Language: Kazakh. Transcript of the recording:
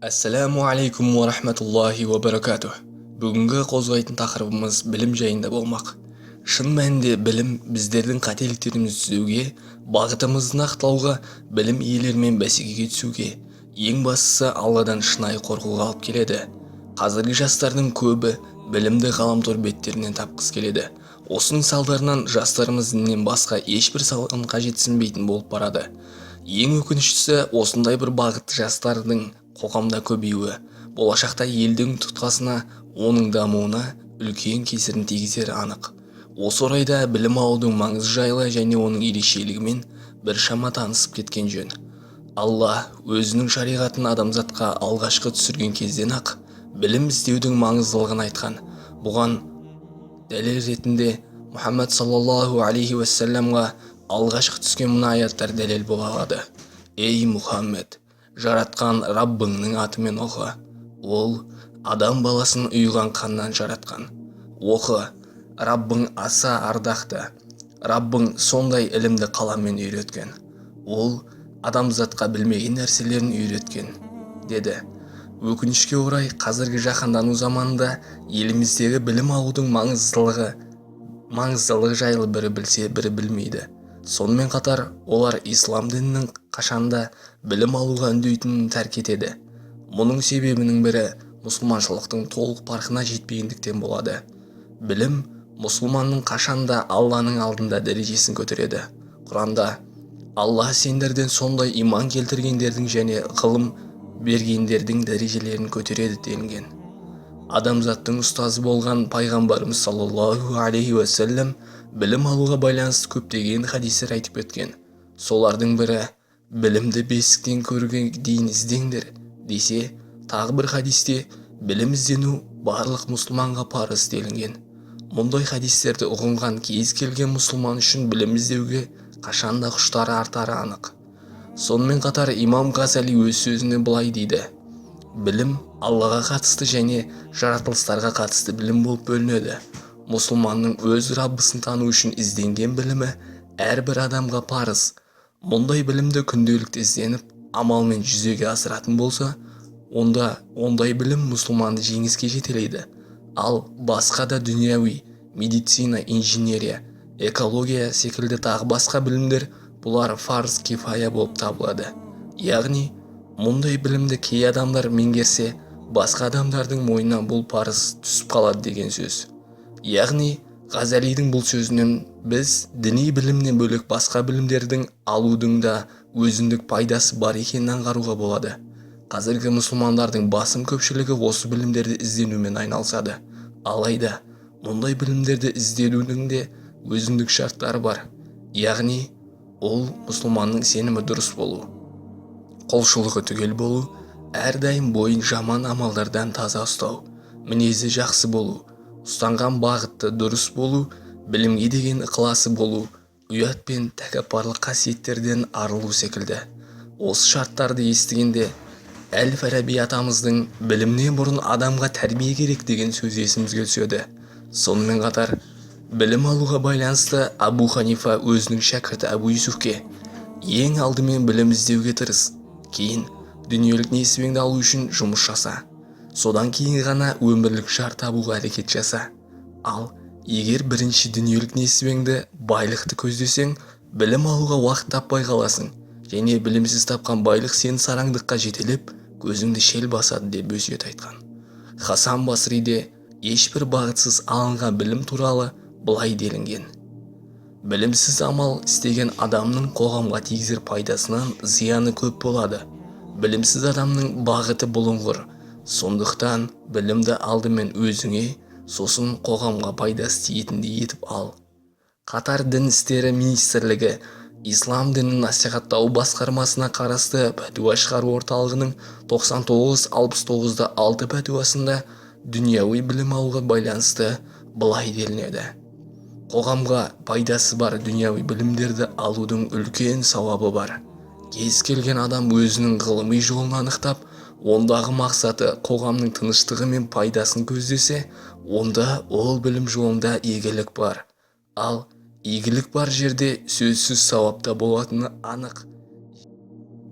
Ассаламу алейкум уа рахматуллахи уа баракатух. Бүгінгі қозғайтын тақырыбымыз білім жайында болмақ. Шын мәнінде білім біздердің қателіктерімізді түзеуге, бағытымызды нақтылауға, білім иелерімен бәсекеге түсуге, ең бастысы Алладан шынайы қорқуға алып келеді. Қазіргі жастардың көбі білімді ғаламтор беттерінен тапқысы келеді. Осының салдарынан жастарымыз діннен басқа ешбір саланы қажетсінбейтін болып барады. Ең өкініштісі, осындай бір бағытты жастардың қоғамда көбеюі болашақта елдің тұтқасына, оның дамуына үлкен кесірін тигізері анық. Осы орайда білім алудың маңызы жайлы және оның ерекшелігімен біршама танысып кеткен жөн. Алла өзінің шариғатын адамзатқа алғашқы түсірген кезден-ақ білім іздеудің маңыздылығын айтқан. Бұған дәлел ретінде Мұхаммад саллаллаху алейхи уассаламға алғашқы түскен мына аяттар дәлел бола алады: «Ей, Мұхаммед, жаратқан Раббыңның атымен оқы. Ол адам баласын ұйыған қаннан жаратқан. Оқы, Раббың аса ардақты. Раббың сондай ілімді қаламмен үйреткен. Ол адамзатқа білмеген нәрселерін үйреткен», – деді. Өкінішке орай, қазіргі жаһандану заманында еліміздегі білім алудың маңыздылығы жайлы бірі білсе, бірі білмейді. Сонымен қатар олар ислам дінінің қашанда білім алуға үндейтінін тәрк етеді. Мұның себебінің бірі мұсылманшылықтың толық парқына жетпегендіктен болады. Білім мұсылманның қашанда Алланың алдында дәрежесін көтереді. Құранда: «Алла сендерден сондай иман келтіргендердің және ғылым бергендердің дәрежелерін көтереді», – делінген. Адамзаттың ұстазы болған пайғамбарымыз саллаллаху алейхи уассалам білім алуға байланысты көптеген хадистер айтып кеткен. Солардың бірі: «Білімді бесіктен көрге дейін іздеңдер», – десе, тағы бір хадисте: «Білім іздену барлық мұсылманға парыз», – делінген. Мұндай хадистерді ұғынған кез келген мұсылман үшін білім іздеуге қашанда құштары артары анық. Сонымен қатар имам Ғазали өз сөзінде былай дейді: «Білім Аллаға қатысты және жаратылыстарға қатысты білім болып бөлінеді. Мұсылманның өз Раббысын тану үшін ізденген білімі әрбір адамға парыз. Мұндай білімді күнделікті ізденіп, амалмен жүзеге асыратын болса, онда ондай білім мұсылманды жеңіске жетелейді. Ал басқа да дүнияуи, медицина, инженерия, экология секілді тағы басқа білімдер, бұлар фарз кифая болып табылады. Яғни мұндай білімді кей адамдар меңгерсе, басқа адамдардың мойнына бұл парыз түсіп қалады деген сөз». Яғни Ғазалидің бұл сөзінен біз діни білімнен бөлек басқа білімдердің алудың да өзіндік пайдасы бар екенін аңғаруға болады. Қазіргі мұсылмандардың басым көпшілігі осы білімдерді ізденумен айналысады. Алайда мұндай білімдерді ізденудің де өзіндік шарттары бар. Яғни ол мұсылманның сенімі дұрыс болу, құлшылығы түгел болу, әрдайым бойын жаман амалдардан таза ұстау, мінезі жақсы болу, ұстанған бағытты дұрыс болу, білімге деген ықыласы болу, ұят пен тәкаппарлық қасиеттерден арылу секілді. Осы шарттарды естігенде Әл-Фараби атамыздың «Білімнен бұрын адамға тәрбие керек» деген сөзі есімізге түседі. Сонымен қатар білім алуға байланысты Абу Ханифа өзінің шәкірті Әбу Юсуфке: «Ең алдымен білім іздеуге тырыс, кейін дүниелік несібеңді алу үшін жұмыс жаса, содан кейін ғана өмірлік жар табуға әрекет жаса. Ал егер бірінші дүниелік несібеңді, байлықты көздесең, білім алуға уақыт таппай қаласың және білімсіз тапқан байлық сені сараңдыққа жетелеп, көзіңді шел басады», – деп өсиет айтқан. Хасан Басриде ешбір бағытсыз алынған білім туралы былай делінген: «Білімсіз амал істеген адамның қоғамға тигізер пайдасынан зияны көп болады. Білімсіз адамның бағыты бұлыңғыр. Сондықтан білімді алдымен өзіңе, сосын қоғамға пайдасы тиетіндей етіп ал». Қатар Дін істері министрлігі Ислам дінін насихаттау басқармасына қарасты пәтуа шығару орталығының 99 69-6 пәтуасында дүнияуи білім алуға байланысты былай делінеді: «Қоғамға пайдасы бар дүнияуи білімдерді алудың үлкен сауабы бар. Кез келген адам өзінің ғылыми жолын анықтап, ондағы мақсаты қоғамның тыныштығы мен пайдасын көздесе, онда ол білім жолында игілік бар. Ал игілік бар жерде сөзсіз сауап та болатыны анық».